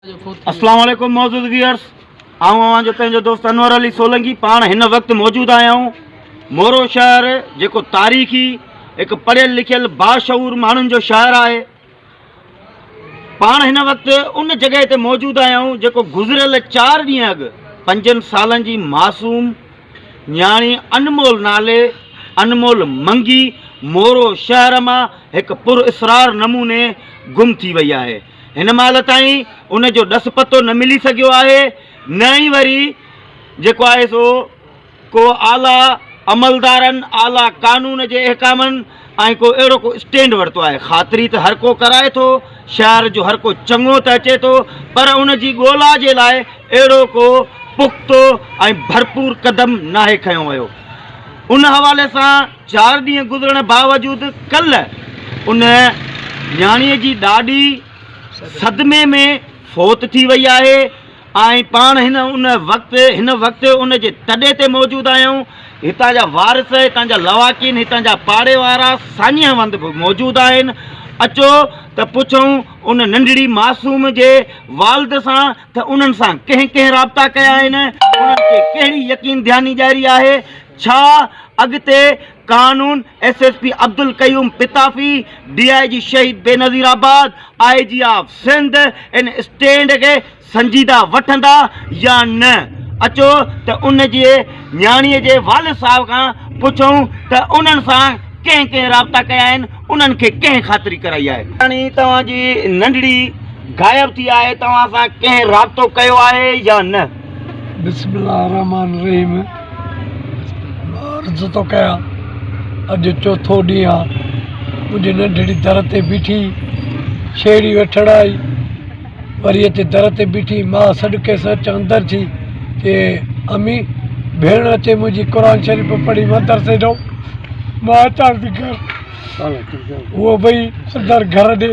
اسلام عليڪم معزز ويئرس آئون اوهان جو پنهنجو دوست انور علي سولنگي پاڻ هن وقت موجود آهيون مورو شهر جيڪو تاريخي هڪ پڙهيل لکيل باشعور ماڻهن جو شهر آهي پاڻ هن وقت ان جڳهه تي موجود آهيون جيڪو گذريل چار ڏينهن اڳ پنجن سالن جي معصوم نياڻي انمول نالي انمول منگي مورو شهر مان هڪ پر اسرار نموني گم ٿي وئي آهي هن مهل تائين ان جو ڏس پتو نه ملي سگهيو آهي نه ئي وري جيڪو آهي سو ڪو اعليٰ عملدارن اعليٰ قانون جي احڪامن ۽ ڪو اهڙو ڪو اسٽينڊ ورتو آهي خاطري ته هر ڪو ڪرائي ٿو شهر جو هر ڪو چڱو ته اچي ٿو پر ان جي ڳولا جي لاء اهڙو ڪو پختو ۽ ڀرپور قدم ناهي کنيو ويو ان حوالي سان چار ڏينهن گذرڻ باوجود ڪلهه ان نياڻيء جي ڏاڏي صدمي ۾ فوت ٿي وئي آهي ۽ پاڻ هن ان وقت هن وقت ان جي تڏي تي موجود آهيون هتان جا وارث هتان جا لواڪين هتان جا پاڙي وارا ساڃاهه وند به موجود آهن اچو ته پڇون ان ننڍڙي معصوم جي والد سان ته انهن سان ڪنهن ڪنهن رابطا ڪيا آهن انهن کي ڪهڙي يقين ڌياني ڏياري آهي ڇا اڳتي قانون S S P Abdul Qayyum Pitafi, D I G Shaheed Benazirabad, I G of Sindh in stand کي سنجيده وٺندا يا نه؟ اچو ته ان جي نياڻي جي والد صاحب کان پڇون ته انهن سان ڪنهن ڪنهن رابطا ڪيا آهن، انهن کي ڪنهن خاطري ڪرائي آهي؟ نياڻي توهان جي ننڍڙي غائب ٿي آهي، توهان سان ڪنهن رابطو ڪيو آهي يا نه؟ بسم الله الرحمٰن الرحيم مان عرض ٿو ڪيان اڄ چوٿون ڏينهن آ منهنجي ننڍڙي در تي بيٺي شيري وٺڻ آئي وري اچي در تي بيٺي مان سڏ ڪيس اچ اندر ٿي چي امي ڀيڻ اچي منهنجي قرآن شريف پڙهي مدرسي ڏو مان اچان ٿي گهر هوء وئي اندر گهر ڏي.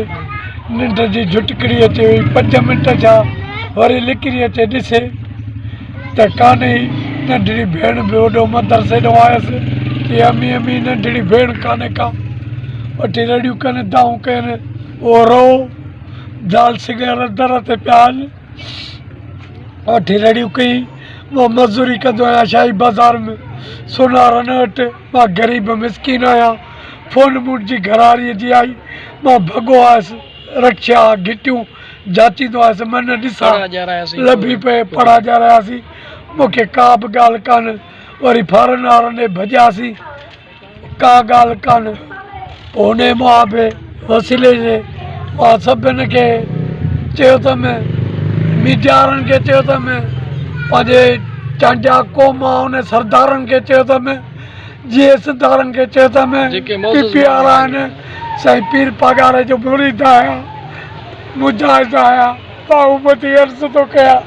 ننڊ جي جهٽڪڙي اچي وئي. پنج منٽ ٿيا، وري لڪري اچي ڏسي ته ڪانهي. ننڍڙي ڀيڻ به اوڏو مدرسي ڏانهن آيس. چي امي امي ننڍڙي ڀيڻ ڪانهي ڪا. وٺي رڙيون ڪن، دانهون ڪين. اهو رئو زال سنگهر در تي پيا آهن. وٺي رڙيون ڪئي. مان مزوري ڪندو آهيان شاهي بازار ۾ سونارن وٽ. مان غريب مسڪين آهيان. فون منهنجي گهرواريء جي آئي. مان ڀڳو آيس. رڪشا، گهٽيون جاچيندو آيس. من ڏسان لڀي پئي. پڙا ڄاراياسين. مون کي ڪا به ڳالهه ڪانه. وري ڦارن وارن ڏي ڀڄياسين. ڪا ڳالهه ڪانه. پوء انهيء محابي وسيلي جي مان سڀن کي چيو اٿم، ميڊيا وارن کي چيو اٿم، پنهنجي چانڊيا قوم آ ان سردارن کي چيو اٿم، جي ايس سردارن کي چيو اٿم، پي پي آر آهن، سائين پير پاڳاري جو مريد آهيان، مجاهد آهيان، مان امتي عرض ٿو ڪيان،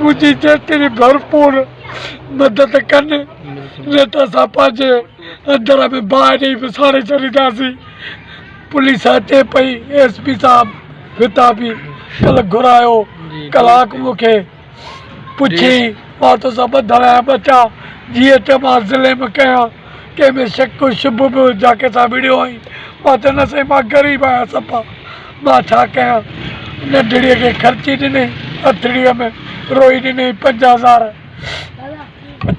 منهنجي جيتري ڀرپور مدد ڪن، نه ته اسان پنهنجي اندر ۾ باهه ڏئي به ساڙي ڇڏينداسين. پوليس اچي پئي، ايس پي صاحب فتابي ڪلهه گهرايو، ڪلاڪ مون کي پڇي مان توسان ٻڌل آهيان ٻچا، جيئن چئه مان ضلعي ۾ ڪيان، ڪنهن ۾ شڪ شبهو به هجان ڪنهن سان وڙهيو آهين، مان چيو نه سائين مان غريب آهيان صفا مان ڇا ڪيان، ننڍڙيء کي خرچي ڏنئين هٿڙيء ۾ روئي ڏنئين 5000.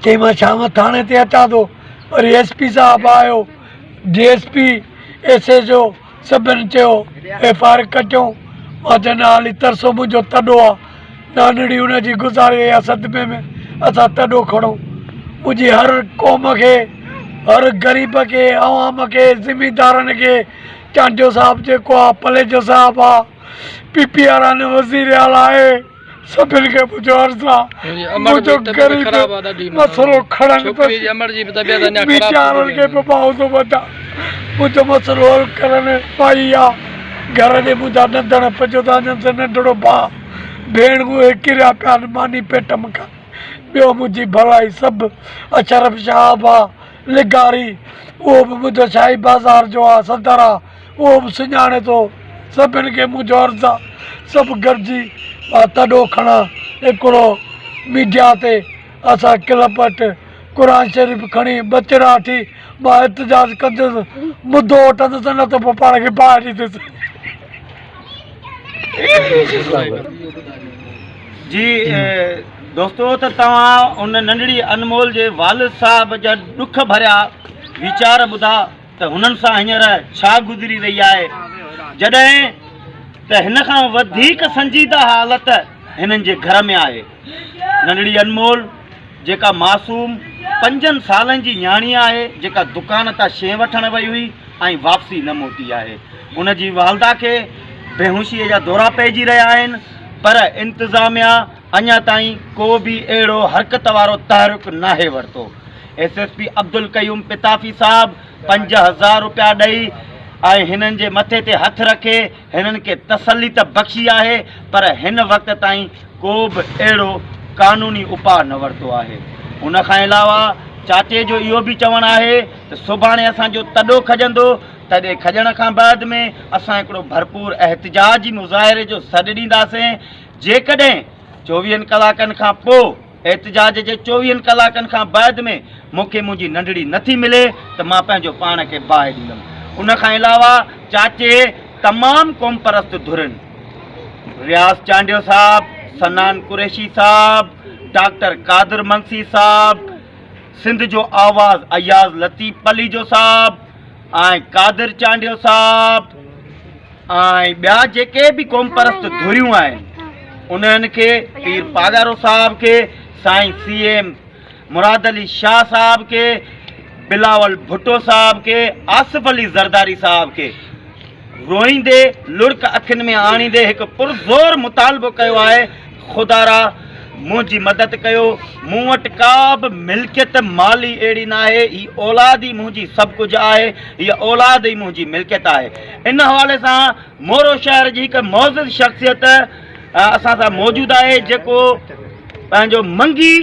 چئي مان شام ٿاڻي تي اچان ٿو، وري ايس پي صاحب آيو، D S P, S H O سڀن چيو ايف I R ڪٽيون، مان چيو نه هالي ترسو منهنجو تڏو آ، نانڙي ان جي گذاري وئي آ صدمي ۾ اسان تڏو کڻون، منهنجي هر قوم کي هر غريب کي عوام کي زميندارن کي چانڊيو صاحب جيڪو آ پليجو صاحب آ پي پي آر آ نه وزير اعليٰ آهي. سڀن کي منهنجو عرض آ منهنجو غريب مسئلو کڻن بس ويچارن کي به مان ٿو ٻڌان منهنجو مسئلو حل ڪرن مائي آ گهر جي منهنجا ننڌڻ پنجو دانجن سان ننڍڙو ڀاء ڀيڻ اهي ڪريا پيا آهن ماني پيٽ م کان ٻيو منهنجي ڀلائي سڀ اشرف شهاب آ لغاري اهو به منهنجو شاهي بازار جو آ صدر آ اهو به سڃاڻي ٿو. سڀن کي منهنجو عرض آ سڀ گڏجي مان تڏو کڻان هڪڙو ميڊيا تي اسان ڪلب وٽ قرآن شريف کڻي ٻچڙا ٿي مان احتجاج ڪندس مدو وٺندس نه ته پوء پاڻ کي باهه ڏيندس. جي دوستو ته توهان ان ننڍڙي انمول جي والد صاحب جا ڏک ڀريا ويچار ٻڌا ته هنن سان هينئر ڇا گذري رهي آهي جڏهن ته هن کان وڌيڪ سنجيده حالت هنن جي گهر ۾ آهي ننڍڙي انمول جيڪا معصوم پنجن سالن جي نياڻي آهي جيڪا دڪان تان شيء وٺڻ وئي هئي ۽ واپسي نه موٽي آهي ان جي والده کي بيهوشي جا دورا پئجي رهيا آهن پر انتظاميا اڃا تائين ڪو به اهڙو حرڪت وارو تحرڪ ناهي ورتو S S P Abdul Qayyum Pitafi صاحب 5000 روپيا ڏئي ۽ هنن جي مٿي تي هٿ رکي هنن کي تسلي ته بخشي آهي پر هن وقت تائين ڪو به اهڙو قانوني اپاء نه ورتو آهي. ان کان علاوه چاچي جو اهو به چوڻ آهي ته سڀاڻي اسان جو تڏو کڄندو، تڏي کڄڻ کان بعد ۾ اسان هڪڙو ڀرپور احتجاجي مظاهري جو سڏ ڏينداسين، جيڪڏهن چوويهن ڪلاڪن کان پوء احتجاج جي چوويهن ڪلاڪن کان بعد ۾ مون کي منهنجي ننڍڙي نه ٿي ملي ته مان پنهنجو پاڻ کي باهه ڏيندم. ان کان علاوه چاچي تمام قومپرست ڌرين رياض چانڊيو صاحب، صنعان قريشي صاحب، ڊاڪٽر قادر منگسي صاحب، سنڌ جو آواز اياز لطيف پليجو صاحب ۽ قادر چانڊيو صاحب ۽ ٻيا جيڪي به قومپرست ڌريون آهن انهن کي پير پاڳارو صاحب کي سائين سي ايم مراد علي شاهه صاحب کي بلاول ڀٽو صاحب کي آصف علي زرداري صاحب کي روئيندي لڙڪ اکين ۾ آڻيندي هڪ پرزور مطالبو ڪيو آهي خدارا منهنجي مدد ڪيو مون وٽ ڪا به ملڪيت مالي اهڙي ناهي هي اولاد ئي منهنجي سڀ ڪجهه آهي هيء اولاد ئي منهنجي ملڪيت آهي ان حوالي سان مورو شهر جي هڪ معزز شخصيت اسان سان موجود آهي جيڪو پنهنجو منگي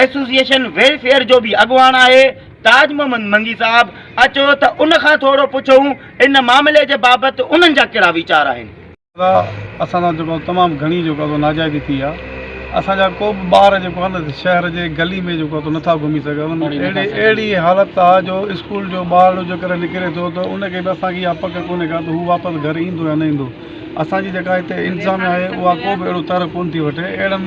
ايسوسيئيشن ويلفيئر جو به اڳواڻ آهي تاج محمد منگي صاحب اچو ته ان کان ٿورو پڇون ان معاملي جي بابت انهن جا ڪهڙا ويچار آهن. دادا اسان سان جيڪو تمام گهڻي جيڪو آهي ناجائزي ٿي آهي اسان جا ڪو به ٻار جيڪو آهي نه شهر جي گلي ۾ جيڪو آهي نٿا گهمي سگهن اهڙي اهڙي حالت آهي جو اسڪول جو ٻار جيڪڏهن نڪري ٿو ته ان کي به اسان کي اها پڪ ڪونهي ڪا ته هو واپس گهر ايندو يا نه ايندو اسان جي جيڪا هتي انتظاميا آهي اها ڪو به اهڙو تحرڪ ڪونه ٿي وٺي اهڙن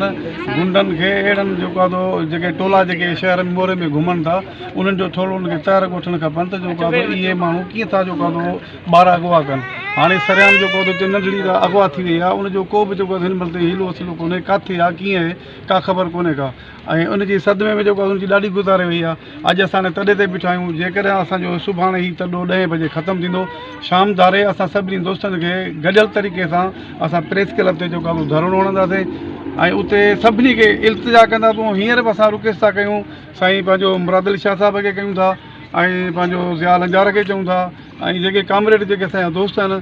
غنڊن کي اهڙن جيڪو آهي سو جيڪي ٽولا جيڪي شهر ۾ موري ۾ گهمن ٿا انهن جو ٿورو انهن کي تحرڪ وٺڻ کپن ته جيڪو آهي سو اهي ماڻهو ڪيئن ٿا جيڪو آهي سو ٻار اغوا ڪن هاڻي سرعام جيڪو آهي سو ننڍڙي جا اغوا ٿي وئي آهي ان جو ڪو به جيڪو آهي هن مهل تائين حيلو وسيلو ڪونهي ڪاٿي آهي ڪيئن آهي ڪا خبر ڪونهي ڪا ۽ ان جي صدمي ۾ جيڪو آهي ان جي ڏاڏي گذاري وئي آهي اڄ اسان ان تڏي تي بيٺا آهيون جيڪڏهن اسان جو سڀاڻي هي تڏو ڏهين بجي ختم ٿيندو شام ڌاري اسان سڀني دوستن کي گڏيل طريقي سان اسان پريس ڪلب تي جيڪو آهي ڌرڻو هڻنداسين ۽ اتي سڀني کي التجا ڪنداسون هينئر به اسان رڪويسٽ ٿا ڪيون سائين پنهنجو مراد علي شاهه صاحب کي ڪيون ٿا ۽ پنهنجو ضياء لنجار کي چئون ٿا ۽ جيڪي ڪامريڊ جيڪي اسان جا دوست آهن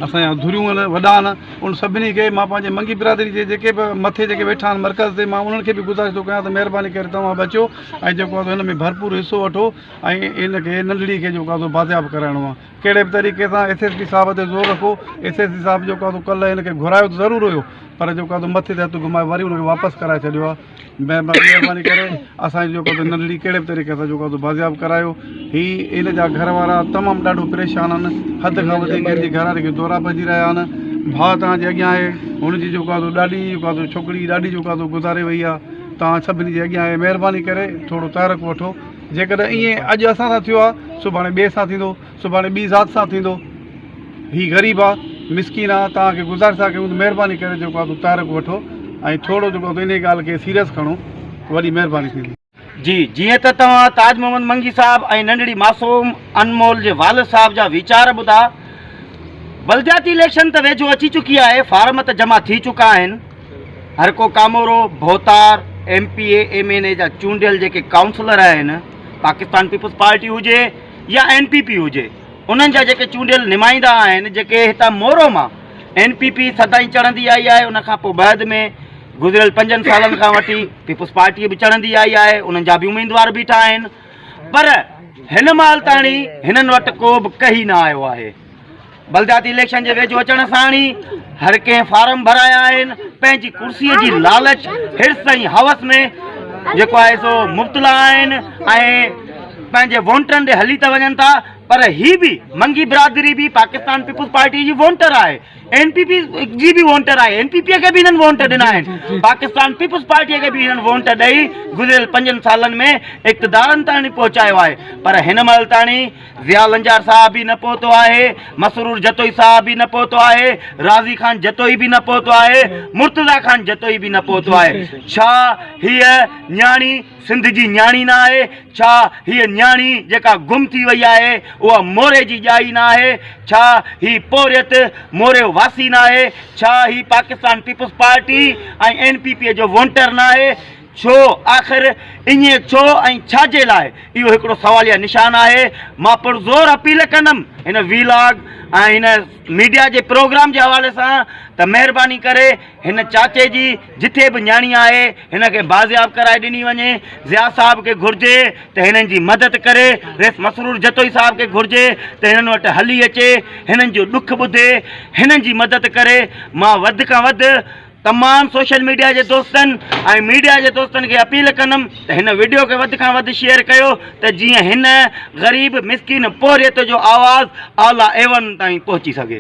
اسان جا ڌريون آهن وڏا آهن ان سڀني کي مان پنهنجي منگي برادري جي جيڪي به مٿي جيڪي ويٺا آهن مرڪز تي مان انهن کي به گذارش ٿو ڪيان ته مهرباني ڪري توهان به اچو ۽ جيڪو آهي هن ۾ ڀرپور حصو وٺو ۽ ان کي ننڍڙي کي جيڪو آهي سو بازياب ڪرائڻو آهي ڪهڙي به طريقي سان ايس ايس پي صاحب تي زور رکو ايس ايس پي صاحب جيڪو آهي سو ڪلهه هن کي گهرايو ته ضرور هيو پر جيڪو آهي سو مٿي تي هٿ گهمائي وري ان کي واپس ڪرائي ڇڏيو آهي مهرباني ڪري اسان جي جيڪو ننڍڙي ڪهڙي به طريقي سان جيڪو آهي بازياب ڪرايو هي ان جا گهر وارا تمام ڏاڍو پريشان آهن حد کان وڌيڪ هن جي گهر واري کي دورا پئجي رهيا آهن ڀاء توهان جي اڳيان آهي هن جي جيڪو آهي ڏاڏي جيڪو آهي ڇوڪري ڏاڏي جيڪو آهي گذاري وئي آهي توهان سڀني جي اڳيان آهي مهرباني ڪري ٿورو تحرڪ وٺو جيڪڏهن ائين اڄ اسان سان ٿيو آهي سڀاڻي ٻئي سان ٿيندو سڀاڻي ٻي ذات سان ٿيندو. هي غريب آ، مسڪين آ، توهان کي گذارش ٿا ڪيون ته مهرباني ڪري جيڪو آ سو تحرڪ وٺو ۽ ٿورو جيڪو آ سو انهي ڳالهه کي سيريس کڻو، وڏي مهرباني ٿيندي. جي جيئن ته توهان تاج محمد منگي صاحب ۽ ننڍڙي معصوم انمول جي والد صاحب جا ويچار ٻڌا. بلدياتي اليڪشن ته ويجهو اچي چڪي آهي، فارم ته جمع ٿي چڪا آهن. هر ڪو ڪامورو، ڀوتار، M P A, M N A جا چونڊيل جيڪي ڪائونسلر آهن، پاڪستان پيپلز پارٽي هجي يا اين پي پي هجي انهن جا جيڪي چونڊيل نمائندا آهن جيڪي هتان مورو مان اين پي پي سدائين چڙهندي آئي آهي ان کان پوء بعد ۾ گذريل پنجن سالن کان وٺي پيپلز پارٽي به چڙهندي آئي آهي انهن جا به اميدوار بيٺا آهن پر هن مهل تاڻي هنن وٽ ڪو به ڪهي نه آيو آهي بلدياتي اليڪشن جي ويجهو اچڻ ساڻ ئي هر ڪنهن فارم ڀرايا آهن پنهنجي ڪرسي جي لالچ حرص ۽ حوس ۾ جيڪو آهي سو مبتلا آهن ۽ پنهنجي وونٽرن ڏي هلي ته وڃن ٿا پر هي به منگي برادري به پاڪستان پيپلز پارٽي جي وونٽر آهي. اين پي پي جي به وونٽر آهي اين پي پي کي به هنن وونٽ ڏنا آهن پاڪستان پيپلز پارٽي کي به هنن وونٽ ڏئي گذريل پنجن سالن ۾ اقتدارن تائين پهچايو آهي پر هن مهل تائين ضياء لنجار صاحب به نه پهتو آهي، مسرور جتوئي صاحب به نه پهتو آهي، راضي خان جتوئي به نه پهتو آهي، مرتضيٰ خان جتوئي به نه پهتو آهي. ڇا هيء نياڻي سنڌ جي نياڻي نه آهي؟ ڇا هيء نياڻي جيڪا گم ٿي وئي آهي اها موري جي ڄائي نه آهي؟ ڇا هي پورهيت موري واسي نه آهي؟ ڇا هي Pakistan Peoples Party ۽ N P P جو وونٽر نه آهي؟ ڇو؟ آخر ائين ڇو ۽ ڇا جي لاء؟ اهو هڪڙو سواليه نشان آهي. مان پرزور اپيل ڪندم هن وي لاگ ۽ هن ميڊيا جي پروگرام جي حوالي سان ته مهرباني ڪري هن چاچي جي جٿي به نياڻي آهي هن کي بازياب ڪرائي ڏني وڃي. ضياء صاحب کي گهرجي ته هنن جي مدد ڪري. رئيس مسرور جتوئي صاحب کي گهرجي ته هنن وٽ هلي اچي هنن جو ڏک ٻڌي هنن جي مدد ڪري. مان وڌ کان وڌ تمام سوشل ميڊيا جي دوستن ۽ ميڊيا جي دوستن کي اپيل ڪندم ته هن وڊيو کي وڌ کان وڌ شيئر ڪيو ته جيئن هن غريب مسڪين پورهيت جو آواز اعليٰ ايوانن تائين پهچي سگهي.